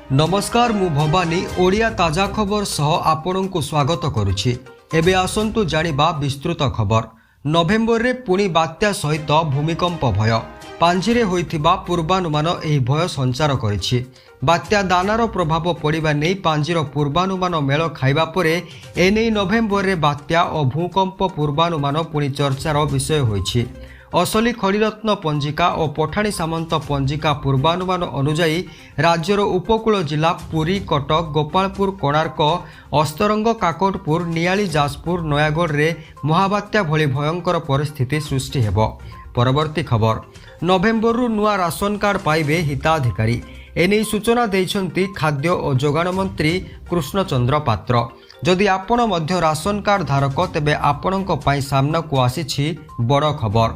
ନମସ୍କାର, ମୁଁ ଭବାନୀ। ଓଡ଼ିଆ ତାଜା ଖବର ସହ ଆପଣଙ୍କୁ ସ୍ୱାଗତ କରୁଛି। ଏବେ ଆସନ୍ତୁ ଜାଣିବା ବିସ୍ତୃତ ଖବର। ନଭେମ୍ବରରେ ପୁଣି ବାତ୍ୟା ସହିତ ଭୂମିକମ୍ପ ଭୟ। ପାଞ୍ଜିରେ ହୋଇଥିବା ପୂର୍ବାନୁମାନ ଏହି ଭୟ ସଞ୍ଚାର କରିଛି। ବାତ୍ୟା ଦାନାର ପ୍ରଭାବ ପଡ଼ିବା ନେଇ ପାଞ୍ଜିର ପୂର୍ବାନୁମାନ ମେଳ ଖାଇବା ପରେ ଏନେଇ ନଭେମ୍ବରରେ ବାତ୍ୟା ଓ ଭୂକମ୍ପ ପୂର୍ବାନୁମାନ ପୁଣି ଚର୍ଚ୍ଚାର ବିଷୟ ହୋଇଛି। ଅସଲି ଖଡ଼ିରତ୍ନ ପଞ୍ଜିକା ଓ ପଠାଣି ସାମନ୍ତ ପଞ୍ଜିକା ପୂର୍ବାନୁମାନ ଅନୁଯାୟୀ ରାଜ୍ୟର ଉପକୂଳ ଜିଲ୍ଲା ପୁରୀ, କଟକ, ଗୋପାଳପୁର, କୋଣାର୍କ, ଅସ୍ତରଙ୍ଗ, କାକଟପୁର, ନିଆଳି, ଯାଜପୁର, ନୟାଗଡ଼ରେ ମହାବାତ୍ୟା ଭଳି ଭୟଙ୍କର ପରିସ୍ଥିତି ସୃଷ୍ଟି ହେବ। ପରବର୍ତ୍ତୀ ଖବର। ନଭେମ୍ବରରୁ ନୂଆ ରାସନ କାର୍ଡ ପାଇବେ ହିତାଧିକାରୀ। ଏନେଇ ସୂଚନା ଦେଇଛନ୍ତି ଖାଦ୍ୟ ଓ ଯୋଗାଣ ମନ୍ତ୍ରୀ କୃଷ୍ଣଚନ୍ଦ୍ର ପାତ୍ର। ଯଦି ଆପଣ ମଧ୍ୟ ରାସନ କାର୍ଡ ଧାରକ, ତେବେ ଆପଣଙ୍କ ପାଇଁ ସାମ୍ନାକୁ ଆସିଛି ବଡ଼ ଖବର।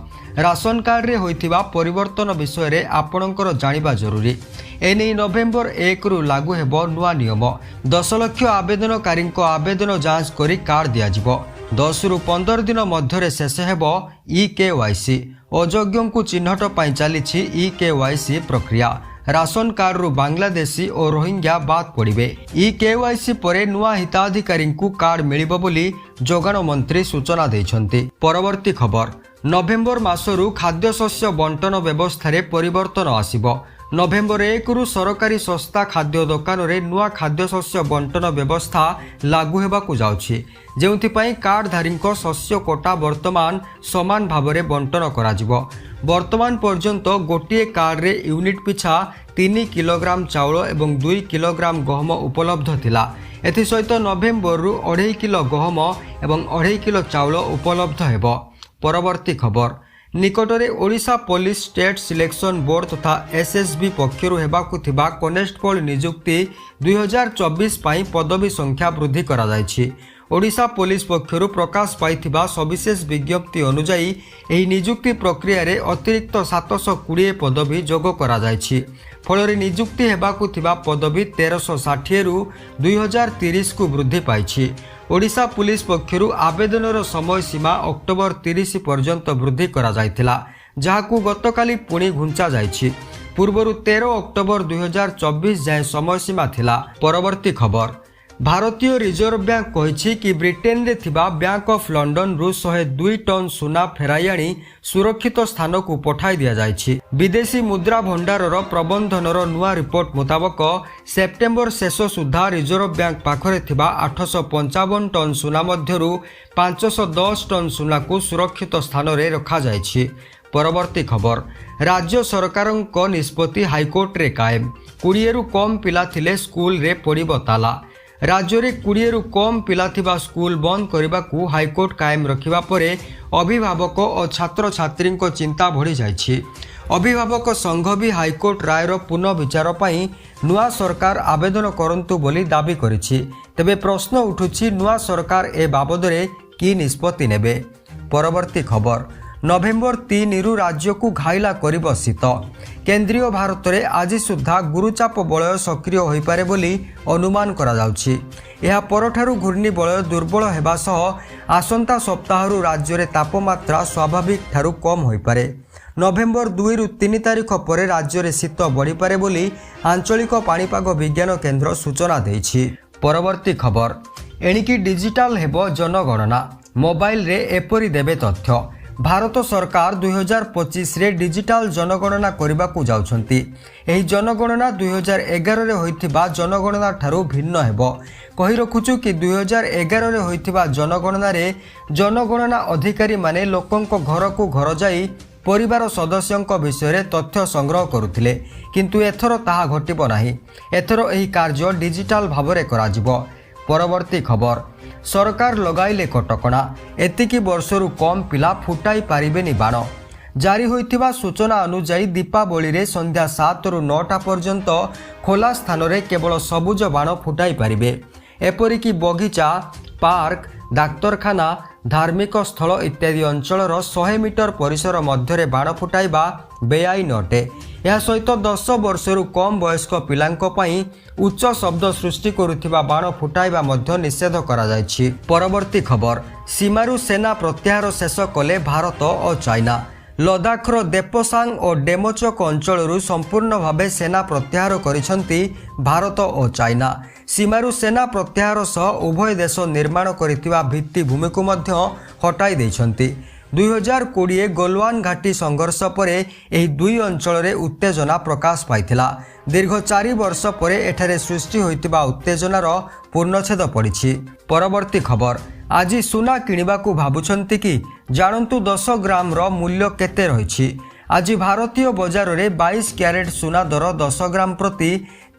ରାସନ କାର୍ଡରେ ହୋଇଥିବା ପରିବର୍ତ୍ତନ ବିଷୟରେ ଆପଣଙ୍କର ଜାଣିବା ଜରୁରୀ। ଏନେଇ ନଭେମ୍ବର 1ରୁ ଲାଗୁ ହେବ ନୂଆ ନିୟମ। 10 ଲକ୍ଷ ଆବେଦନକାରୀଙ୍କ ଆବେଦନ ଯାଞ୍ଚ କରି କାର୍ଡ ଦିଆଯିବ। 10ରୁ 15 ଦିନ ମଧ୍ୟରେ ଶେଷ ହେବ ଇ କେୱାଇସି। ଅଯୋଗ୍ୟଙ୍କୁ ଚିହ୍ନଟ ପାଇଁ ଚାଲିଛି ଇ କେୱାଇସି ପ୍ରକ୍ରିୟା। ରାସନ କାର୍ଡରୁ ବାଂଲାଦେଶୀ ଓ ରୋହିଙ୍ଗ୍ୟା ବାଦ୍ ପଡ଼ିବେ। ଇ କେୱାଇସି ପରେ ନୂଆ ହିତାଧିକାରୀଙ୍କୁ କାର୍ଡ ମିଳିବ ବୋଲି ଯୋଗାଣ ମନ୍ତ୍ରୀ ସୂଚନା ଦେଇଛନ୍ତି। ପରବର୍ତ୍ତୀ ଖବର। ନଭେମ୍ବର ମାସରୁ ଖାଦ୍ୟଶସ୍ୟ ବଣ୍ଟନ ବ୍ୟବସ୍ଥାରେ ପରିବର୍ତ୍ତନ ଆସିବ। ନଭେମ୍ବର 1ରୁ ସରକାରୀ ଶସ୍ତା ଖାଦ୍ୟ ଦୋକାନରେ ନୂଆ ଖାଦ୍ୟଶସ୍ୟ ବଣ୍ଟନ ବ୍ୟବସ୍ଥା ଲାଗୁ ହେବାକୁ ଯାଉଛି, ଯେଉଁଥିପାଇଁ କାର୍ଡଧାରୀଙ୍କ ଶସ୍ୟ କୋଟା ବର୍ତ୍ତମାନ ସମାନ ଭାବରେ ବଣ୍ଟନ କରାଯିବ। ବର୍ତ୍ତମାନ ପର୍ଯ୍ୟନ୍ତ ଗୋଟିଏ କାର୍ଡରେ ୟୁନିଟ୍ ପିଛା 3 କିଲୋଗ୍ରାମ ଚାଉଳ ଏବଂ 2 କିଲୋଗ୍ରାମ ଗହମ ଉପଲବ୍ଧ ଥିଲା। ଏଥିସହିତ ନଭେମ୍ବରରୁ 2.5 କିଲୋ ଗହମ ଏବଂ 2.5 କିଲୋ ଚାଉଳ ଉପଲବ୍ଧ ହେବ। ପରବର୍ତ୍ତୀ ଖବର। ନିକଟରେ Odisha police state selection board ତଥା ଏସ୍ଏସ୍ବି ପକ୍ଷରୁ ହେବାକୁ ଥିବା କନେଷ୍ଟବଳ ନିଯୁକ୍ତି 2024 ପାଇଁ ପଦବୀ ସଂଖ୍ୟା ବୃଦ୍ଧି କରାଯାଇଛି। ଓଡ଼ିଶା ପୋଲିସ ପକ୍ଷରୁ ପ୍ରକାଶ ପାଇଥିବା ସବିଶେଷ ବିଜ୍ଞପ୍ତି ଅନୁଯାୟୀ ଏହି ନିଯୁକ୍ତି ପ୍ରକ୍ରିୟାରେ ଅତିରିକ୍ତ 720 ପଦବୀ ଯୋଗ କରାଯାଇଛି। ଫଳରେ ନିଯୁକ୍ତି ହେବାକୁ ଥିବା ପଦବୀ 1360ରୁ 2030କୁ ବୃଦ୍ଧି ପାଇଛି। ଓଡ଼ିଶା ପୁଲିସ ପକ୍ଷରୁ ଆବେଦନର ସମୟସୀମା ଅକ୍ଟୋବର 30 ପର୍ଯ୍ୟନ୍ତ ବୃଦ୍ଧି କରାଯାଇଥିଲା, ଯାହାକୁ ଗତକାଲି ପୁଣି ଘୁଞ୍ଚାଯାଇଛି। ପୂର୍ବରୁ 13 ଅକ୍ଟୋବର 2024 ଯାଏଁ ସମୟସୀମା ଥିଲା। ପରବର୍ତ୍ତୀ ଖବର। ଭାରତୀୟ ରିଜର୍ଭ ବ୍ୟାଙ୍କ କହିଛି କି ବ୍ରିଟେନରେ ଥିବା ବ୍ୟାଙ୍କ ଅଫ୍ ଲଣ୍ଡନରୁ 102 ଟନ୍ ସୁନା ଫେରାଇ ଆଣି ସୁରକ୍ଷିତ ସ୍ଥାନକୁ ପଠାଇ ଦିଆଯାଇଛି। ବିଦେଶୀ ମୁଦ୍ରା ଭଣ୍ଡାରର ପ୍ରବନ୍ଧନର ନୂଆ ରିପୋର୍ଟ ମୁତାବକ ସେପ୍ଟେମ୍ବର ଶେଷ ସୁଦ୍ଧା ରିଜର୍ଭ ବ୍ୟାଙ୍କ ପାଖରେ ଥିବା 855 ଟନ୍ ସୁନା ମଧ୍ୟରୁ 510 ଟନ୍ ସୁନାକୁ ସୁରକ୍ଷିତ ସ୍ଥାନରେ ରଖାଯାଇଛି। ପରବର୍ତ୍ତୀ ଖବର। ରାଜ୍ୟ ସରକାରଙ୍କ ନିଷ୍ପତ୍ତି ହାଇକୋର୍ଟରେ କାଏମ। 20ରୁ କମ୍ ପିଲା ଥିଲେ ସ୍କୁଲରେ ପଡ଼ିବ ତାଲା। ରାଜ୍ୟରେ 20ରୁ କମ୍ ପିଲା ଥିବା ସ୍କୁଲ ବନ୍ଦ କରିବାକୁ ହାଇକୋର୍ଟ କାଏମ ରଖିବା ପରେ ଅଭିଭାବକ ଓ ଛାତ୍ରଛାତ୍ରୀଙ୍କ ଚିନ୍ତା ବଢ଼ିଯାଇଛି। ଅଭିଭାବକ ସଂଘ ବି ହାଇକୋର୍ଟ ରାୟର ପୁନଃ ବିଚାର ପାଇଁ ନୂଆ ସରକାର ଆବେଦନ କରନ୍ତୁ ବୋଲି ଦାବି କରିଛି। ତେବେ ପ୍ରଶ୍ନ ଉଠୁଛି, ନୂଆ ସରକାର ଏ ବାବଦରେ କି ନିଷ୍ପତ୍ତି ନେବେ? ପରବର୍ତ୍ତୀ ଖବର। ନଭେମ୍ବର 3ରୁ ରାଜ୍ୟକୁ ଘାଇଲା କରିବ ଶୀତ। କେନ୍ଦ୍ରୀୟ ଭାରତରେ ଆଜି ସୁଦ୍ଧା ଗୁରୁଚାପ ବଳୟ ସକ୍ରିୟ ହୋଇପାରେ ବୋଲି ଅନୁମାନ କରାଯାଉଛି। ଏହା ପରଠାରୁ ଘୂର୍ଣ୍ଣିବଳୟ ଦୁର୍ବଳ ହେବା ସହ ଆସନ୍ତା ସପ୍ତାହରୁ ରାଜ୍ୟରେ ତାପମାତ୍ରା ସ୍ୱାଭାବିକ ଠାରୁ କମ୍ ହୋଇପାରେ। ନଭେମ୍ବର 2ରୁ 3 ତାରିଖ ପରେ ରାଜ୍ୟରେ ଶୀତ ବଢ଼ିପାରେ ବୋଲି ଆଞ୍ଚଳିକ ପାଣିପାଗ ବିଜ୍ଞାନ କେନ୍ଦ୍ର ସୂଚନା ଦେଇଛି। ପରବର୍ତ୍ତୀ ଖବର। ଏଣିକି ଡିଜିଟାଲ ହେବ ଜନଗଣନା, ମୋବାଇଲରେ ଏପରି ଦେବେ ତଥ୍ୟ। ଭାରତ ସରକାର 2025ରେ ଡିଜିଟାଲ ଜନଗଣନା କରିବାକୁ ଯାଉଛନ୍ତି। ଏହି ଜନଗଣନା 2011ରେ ହୋଇଥିବା ଜନଗଣନା ଠାରୁ ଭିନ୍ନ ହେବ। କହି ରଖୁଛୁ କି 2011ରେ ହୋଇଥିବା ଜନଗଣନାରେ ଜନଗଣନା ଅଧିକାରୀମାନେ ଲୋକଙ୍କ ଘରକୁ ଘର ଯାଇ ପରିବାର ସଦସ୍ୟଙ୍କ ବିଷୟରେ ତଥ୍ୟ ସଂଗ୍ରହ କରୁଥିଲେ। କିନ୍ତୁ ଏଥର ତାହା ଘଟିବ ନାହିଁ। ଏଥର ଏହି କାର୍ଯ୍ୟ ଡିଜିଟାଲ ଭାବରେ କରାଯିବ। ପରବର୍ତ୍ତୀ ଖବର। ସରକାର ଲଗାଇଲେ କଟକଣା, ଏତିକି ବର୍ଷରୁ କମ୍ ପିଲା ଫୁଟାଇ ପାରିବେନି ବାଣ। ଜାରି ହୋଇଥିବା ସୂଚନା ଅନୁଯାୟୀ ଦୀପାବଳିରେ ସନ୍ଧ୍ୟା 7ରୁ 9ଟା ପର୍ଯ୍ୟନ୍ତ ଖୋଲା ସ୍ଥାନରେ କେବଳ ସବୁଜ ବାଣ ଫୁଟାଇ ପାରିବେ। ଏପରିକି ବଗିଚା, ପାର୍କ, ଡାକ୍ତରଖାନା, ଧାର୍ମିକ ସ୍ଥଳ ଇତ୍ୟାଦି ଅଞ୍ଚଳର 100 ମିଟର ପରିସର ମଧ୍ୟରେ ବାଣ ଫୁଟାଇବା ବେଆଇନ ଅଟେ। ଏହା ସହିତ 10 ବର୍ଷରୁ କମ୍ ବୟସ୍କ ପିଲାଙ୍କ ପାଇଁ ଉଚ୍ଚ ଶବ୍ଦ ସୃଷ୍ଟି କରୁଥିବା ବାଣ ଫୁଟାଇବା ମଧ୍ୟ ନିଷେଧ କରାଯାଇଛି। ପରବର୍ତ୍ତୀ ଖବର। ସୀମାରୁ ସେନା ପ୍ରତ୍ୟାହାର ଶେଷ କଲେ ଭାରତ ଓ ଚାଇନା। ଲଦାଖର ଦେପସାଙ୍ଗ ଓ ଡେମୋଚକ ଅଞ୍ଚଳରୁ ସମ୍ପୂର୍ଣ୍ଣ ଭାବେ ସେନା ପ୍ରତ୍ୟାହାର କରିଛନ୍ତି ଭାରତ ଓ ଚାଇନା। ସୀମାରୁ ସେନା ପ୍ରତ୍ୟାହାର ସହ ଉଭୟ ଦେଶ ନିର୍ମାଣ କରିଥିବା ଭିତ୍ତିଭୂମିକୁ ମଧ୍ୟ ହଟାଇ ଦେଇଛନ୍ତି। 2020 ଗଲୱାନ ଘାଟି ସଂଘର୍ଷ ପରେ ଏହି ଦୁଇ ଅଞ୍ଚଳରେ ଉତ୍ତେଜନା ପ୍ରକାଶ ପାଇଥିଲା। ଦୀର୍ଘ 4 ବର୍ଷ ପରେ ଏଠାରେ ସୃଷ୍ଟି ହୋଇଥିବା ଉତ୍ତେଜନାର ପୂର୍ଣ୍ଣଛେଦ ପଡ଼ିଛି। ପରବର୍ତ୍ତୀ ଖବର, ଆଜି ସୁନା କିଣିବାକୁ ଭାବୁଛନ୍ତି କି? ଜାଣନ୍ତୁ 10 ଗ୍ରାମର ମୂଲ୍ୟ କେତେ ରହିଛି। ଆଜି ଭାରତୀୟ ବଜାରରେ 22 କ୍ୟାରେଟ୍ ସୁନା ଦର 10 ଗ୍ରାମ ପ୍ରତି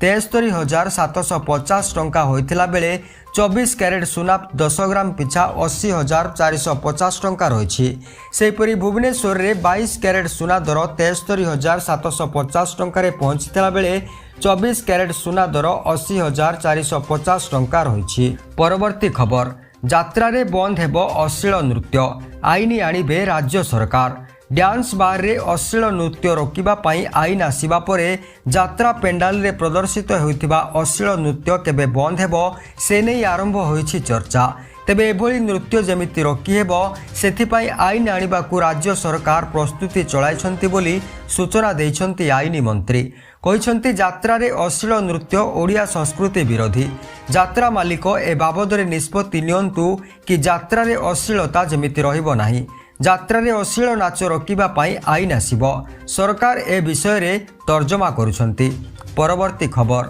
73,750 ଟଙ୍କା ହୋଇଥିଲା ବେଳେ 24 କ୍ୟାରେଟ୍ ସୁନା 10 ଗ୍ରାମ ପିଛା 80,450 ଟଙ୍କା ରହିଛି। ସେହିପରି ଭୁବନେଶ୍ୱରରେ 22 କ୍ୟାରେଟ୍ ସୁନା ଦର 73,750 ଟଙ୍କାରେ ପହଞ୍ଚିଥିଲା ବେଳେ 24 କ୍ୟାରେଟ୍ ସୁନା ଦର 80,450 ଟଙ୍କା ରହିଛି। ପରବର୍ତ୍ତୀ ଖବର, ଯାତ୍ରାରେ ବନ୍ଦ ହେବ ଅଶ୍ଳୀଳ ନୃତ୍ୟ, ଆଇନ ଆଣିବେ ରାଜ୍ୟ ସରକାର। ଡ୍ୟାନ୍ସ ବାର୍ରେ ଅଶ୍ଳୀଳ ନୃତ୍ୟ ରୋକିବା ପାଇଁ ଆଇନ ଆସିବା ପରେ ଯାତ୍ରା ପେଣ୍ଡାଲରେ ପ୍ରଦର୍ଶିତ ହେଉଥିବା ଅଶ୍ଳୀଳ ନୃତ୍ୟ କେବେ ବନ୍ଦ ହେବ, ସେ ନେଇ ଆରମ୍ଭ ହୋଇଛି ଚର୍ଚ୍ଚା। ତେବେ ଏଭଳି ନୃତ୍ୟ ଯେମିତି ରୋକିହେବ, ସେଥିପାଇଁ ଆଇନ ଆଣିବାକୁ ରାଜ୍ୟ ସରକାର ପ୍ରସ୍ତୁତି ଚଳାଇଛନ୍ତି ବୋଲି ସୂଚନା ଦେଇଛନ୍ତି ଆଇନ ମନ୍ତ୍ରୀ। କହିଛନ୍ତି, ଯାତ୍ରାରେ ଅଶ୍ଳୀଳ ନୃତ୍ୟ ଓଡ଼ିଆ ସଂସ୍କୃତି ବିରୋଧୀ। ଯାତ୍ରା ମାଲିକ ଏ ବାବଦରେ ନିଷ୍ପତ୍ତି ନିଅନ୍ତୁ କି ଯାତ୍ରାରେ ଅଶ୍ଳୀଳତା ଯେମିତି ରହିବ ନାହିଁ। ଯାତ୍ରାରେ ଅଶ୍ଳୀଳ ନାଚ ରୋକିବା ପାଇଁ ଆଇନ ଆସିବ। ସରକାର ଏ ବିଷୟରେ ତର୍ଜମା କରୁଛନ୍ତି। ପରବର୍ତ୍ତୀ ଖବର,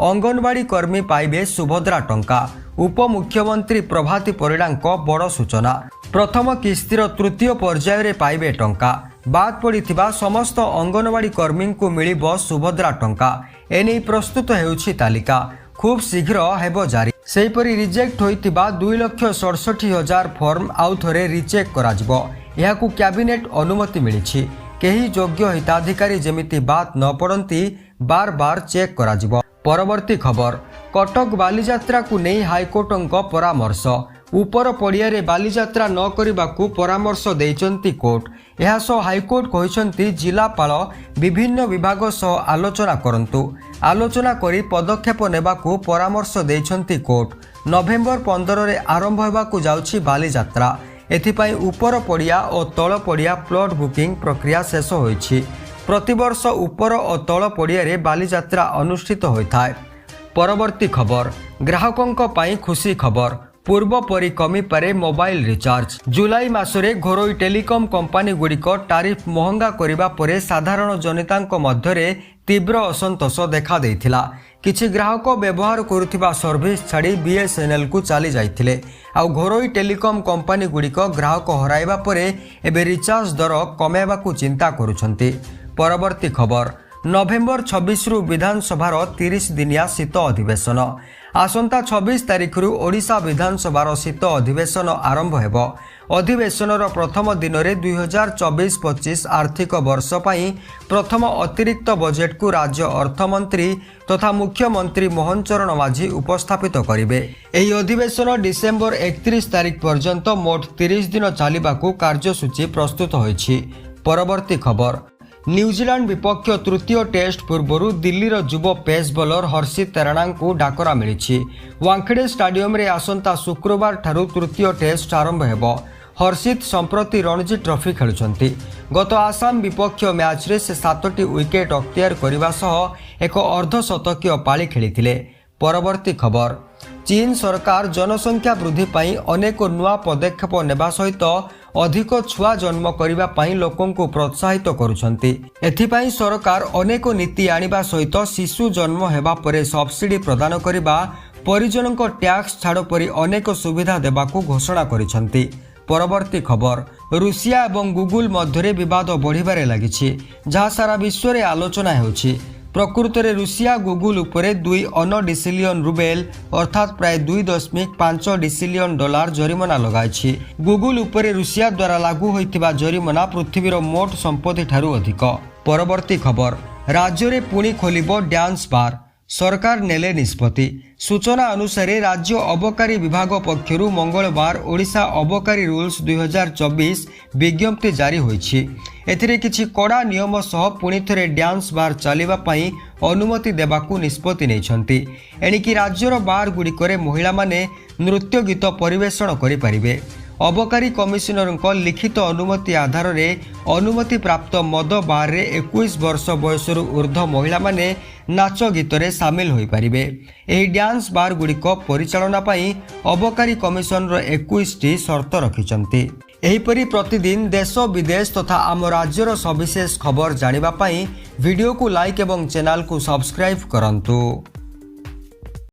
ଅଙ୍ଗନବାଡ଼ି କର୍ମୀ ପାଇବେ ସୁଭଦ୍ରା ଟଙ୍କା। ଉପମୁଖ୍ୟମନ୍ତ୍ରୀ ପ୍ରଭାତୀ ପରିଡ଼ାଙ୍କ ବଡ଼ ସୂଚନା। ପ୍ରଥମ କିସ୍ତିର ତୃତୀୟ ପର୍ଯ୍ୟାୟରେ ପାଇବେ ଟଙ୍କା। ବାଦ୍ ପଡ଼ିଥିବା ସମସ୍ତ ଅଙ୍ଗନବାଡ଼ି କର୍ମୀଙ୍କୁ ମିଳିବ ସୁଭଦ୍ରା ଟଙ୍କା। ଏନେଇ ପ୍ରସ୍ତୁତ ହେଉଛି ତାଲିକା, ଖୁବ୍ ଶୀଘ୍ର ହେବ ଜାରି। ସେହିପରି ରିଜେକ୍ଟ ହୋଇଥିବା 2,67,000 ଫର୍ମ ଆଉ ଥରେ ରିଚେକ୍ କରାଯିବ। ଏହାକୁ କ୍ୟାବିନେଟ୍ ଅନୁମତି ମିଳିଛି। କେହି ଯୋଗ୍ୟ ହିତାଧିକାରୀ ଯେମିତି ବାଦ୍ ନ ପଡ଼ନ୍ତି, ବାର ବାର ଚେକ୍ କରାଯିବ। ପରବର୍ତ୍ତୀ ଖବର, କଟକ ବାଲିଯାତ୍ରାକୁ ନେଇ ହାଇକୋର୍ଟଙ୍କ ପରାମର୍ଶ। ଉପର ପଡ଼ିଆରେ ବାଲିଯାତ୍ରା ନ କରିବାକୁ ପରାମର୍ଶ ଦେଇଛନ୍ତି କୋର୍ଟ। ଏହା ସହ ହାଇକୋର୍ଟ କହିଛନ୍ତି, ଜିଲ୍ଲାପାଳ ବିଭିନ୍ନ ବିଭାଗ ସହ ଆଲୋଚନା କରନ୍ତୁ। ଆଲୋଚନା କରି ପଦକ୍ଷେପ ନେବାକୁ ପରାମର୍ଶ ଦେଇଛନ୍ତି କୋର୍ଟ। ନଭେମ୍ବର 15ରେ ଆରମ୍ଭ ହେବାକୁ ଯାଉଛି ବାଲିଯାତ୍ରା। ଏଥିପାଇଁ ଉପର ପଡ଼ିଆ ଓ ତଳ ପଡ଼ିଆ ପ୍ଲଟ୍ ବୁକିଂ ପ୍ରକ୍ରିୟା ଶେଷ ହୋଇଛି। ପ୍ରତିବର୍ଷ ଉପର ଓ ତଳ ପଡ଼ିଆରେ ବାଲିଯାତ୍ରା ଅନୁଷ୍ଠିତ ହୋଇଥାଏ। ପରବର୍ତ୍ତୀ ଖବର, ଗ୍ରାହକଙ୍କ ପାଇଁ ଖୁସି ଖବର। ପୂର୍ବ ପରି କମିପାରେ ମୋବାଇଲ ରିଚାର୍ଜ। ଜୁଲାଇ ମାସରେ ଘରୋଇ ଟେଲିକମ୍ କମ୍ପାନୀଗୁଡ଼ିକ ଟାରିଫ୍ ମହଙ୍ଗା କରିବା ପରେ ସାଧାରଣ ଜନତାଙ୍କ ମଧ୍ୟରେ ତୀବ୍ର ଅସନ୍ତୋଷ ଦେଖାଦେଇଥିଲା। କିଛି ଗ୍ରାହକ ବ୍ୟବହାର କରୁଥିବା ସର୍ଭିସ ଛାଡ଼ି ବିଏସ୍ଏନ୍ଏଲ୍କୁ ଚାଲି ଯାଇଥିଲେ। ଆଉ ଘରୋଇ ଟେଲିକମ୍ କମ୍ପାନୀଗୁଡ଼ିକ ଗ୍ରାହକ ହରାଇବା ପରେ ଏବେ ରିଚାର୍ଜ ଦର କମାଇବାକୁ ଚିନ୍ତା କରୁଛନ୍ତି। ପରବର୍ତ୍ତୀ ଖବର, ନଭେମ୍ବର 26ରୁ ବିଧାନସଭାର 30 ଦିନିଆ ଶୀତ ଅଧିବେଶନ। ଆସନ୍ତା 26 ତାରିଖରୁ ଓଡ଼ିଶା ବିଧାନସଭାର ଶୀତ ଅଧିବେଶନ ଆରମ୍ଭ ହେବ। ଅଧିବେଶନର ପ୍ରଥମ ଦିନରେ 2024-25 ଆର୍ଥିକ ବର୍ଷ ପାଇଁ ପ୍ରଥମ ଅତିରିକ୍ତ ବଜେଟକୁ ରାଜ୍ୟ ଅର୍ଥମନ୍ତ୍ରୀ ତଥା ମୁଖ୍ୟମନ୍ତ୍ରୀ ମୋହନ ଚରଣ ମାଝୀ ଉପସ୍ଥାପିତ କରିବେ। ଏହି ଅଧିବେଶନ ଡିସେମ୍ବର 31 ତାରିଖ ପର୍ଯ୍ୟନ୍ତ ମୋଟ 30 ଦିନ ଚାଲିବାକୁ କାର୍ଯ୍ୟସୂଚୀ ପ୍ରସ୍ତୁତ ହୋଇଛି। ପରବର୍ତ୍ତୀ ଖବର, ନ୍ୟୁଜିଲାଣ୍ଡ ବିପକ୍ଷ ତୃତୀୟ ଟେଷ୍ଟ ପୂର୍ବରୁ ଦିଲ୍ଲୀର ଯୁବ ପେସ୍ ବୋଲର ହର୍ଷିତ ରାଣାଙ୍କୁ ଡାକରା ମିଳିଛି। ୱାଙ୍ଖେଡେ ଷ୍ଟାଡିୟମରେ ଆସନ୍ତା ଶୁକ୍ରବାର ଠାରୁ ତୃତୀୟ ଟେଷ୍ଟ ଆରମ୍ଭ ହେବ। ହର୍ଷିତ ସମ୍ପ୍ରତି ରଣଜୀ ଟ୍ରଫି ଖେଳୁଛନ୍ତି। ଗତ ଆସାମ ବିପକ୍ଷ ମ୍ୟାଚ୍ରେ ସେ ସାତଟି ୱିକେଟ୍ ଅକ୍ତିଆର କରିବା ସହ ଏକ ଅର୍ଦ୍ଧଶତକୀୟ ପାଳି ଖେଳିଥିଲେ। ପରବର୍ତ୍ତୀ ଖବର, ଚୀନ ସରକାର ଜନସଂଖ୍ୟା ବୃଦ୍ଧି ପାଇଁ ଅନେକ ନୂଆ ପଦକ୍ଷେପ ନେବା ସହିତ ଅଧିକ ଛୁଆ ଜନ୍ମ କରିବା ପାଇଁ ଲୋକଙ୍କୁ ପ୍ରୋତ୍ସାହିତ କରୁଛନ୍ତି। ଏଥିପାଇଁ ସରକାର ଅନେକ ନୀତି ଆଣିବା ସହିତ ଶିଶୁ ଜନ୍ମ ହେବା ପରେ ସବସିଡି ପ୍ରଦାନ କରିବା, ପରିଜନଙ୍କ ଟ୍ୟାକ୍ସ ଛାଡ଼ ପରି ଅନେକ ସୁବିଧା ଦେବାକୁ ଘୋଷଣା କରିଛନ୍ତି। ପରବର୍ତ୍ତୀ ଖବର, ରୁଷିଆ ଏବଂ ଗୁଗୁଲ ମଧ୍ୟରେ ବିବାଦ ବଢ଼ିବାରେ ଲାଗିଛି, ଯାହା ସାରା ବିଶ୍ୱରେ ଆଲୋଚନା ହେଉଛି। ପ୍ରକୃତରେ ରୁଷିଆ ଗୁଗୁଲ ଉପରେ 2 ଅନଡିସିଲିୟନ ରୁବେଲ, ଅର୍ଥାତ୍ ପ୍ରାୟ 2.5 ଡିସିଲିୟନ ଡଲାର ଜରିମାନା ଲଗାଇଛି। ଗୁଗୁଲ ଉପରେ ରୁଷିଆ ଦ୍ୱାରା ଲାଗୁ ହୋଇଥିବା ଜରିମାନା ପୃଥିବୀର ମୋଟ ସମ୍ପତ୍ତି ଠାରୁ ଅଧିକ। ପରବର୍ତ୍ତୀ ଖବର, ରାଜ୍ୟରେ ପୁଣି ଖୋଲିବ ଡ୍ୟାନ୍ସ ବାର୍, ସରକାର ନେଲେ ନିଷ୍ପତ୍ତି। ସୂଚନା ଅନୁସାରେ, ରାଜ୍ୟ ଅବକାରୀ ବିଭାଗ ପକ୍ଷରୁ ମଙ୍ଗଳବାର ଓଡ଼ିଶା ଅବକାରୀ ରୁଲ୍ସ 2024 ବିଜ୍ଞପ୍ତି ଜାରି ହୋଇଛି। ଏଥିରେ କିଛି କଡ଼ା ନିୟମ ସହ ପୁଣିଥରେ ଡ୍ୟାନ୍ସ ବାର୍ ଚାଲିବା ପାଇଁ ଅନୁମତି ଦେବାକୁ ନିଷ୍ପତ୍ତି ନେଇଛନ୍ତି। ଏଣିକି ରାଜ୍ୟର ବାର୍ ଗୁଡ଼ିକରେ ମହିଳାମାନେ ନୃତ୍ୟ ଗୀତ ପରିବେଷଣ କରିପାରିବେ। ଅବକାରୀ କମିଶନରଙ୍କ ଲିଖିତ ଅନୁମତି ଆଧାରରେ ଅନୁମତିପ୍ରାପ୍ତ ମଦ ବାର୍ରେ 21 ବର୍ଷ ବୟସରୁ ଉର୍ଦ୍ଧ୍ୱ ମହିଳାମାନେ ନାଚ ଗୀତରେ ସାମିଲ ହୋଇପାରିବେ। ଏହି ଡ୍ୟାନ୍ସ ବାର୍ଗୁଡ଼ିକ ପରିଚାଳନା ପାଇଁ ଅବକାରୀ କମିଶନର 21ଟି ସର୍ତ୍ତ ରଖିଛନ୍ତି। ଏହିପରି ପ୍ରତିଦିନ ଦେଶ, ବିଦେଶ ତଥା ଆମ ରାଜ୍ୟର ସବିଶେଷ ଖବର ଜାଣିବା ପାଇଁ ଭିଡ଼ିଓକୁ ଲାଇକ୍ ଏବଂ ଚ୍ୟାନେଲକୁ ସବସ୍କ୍ରାଇବ୍ କରନ୍ତୁ।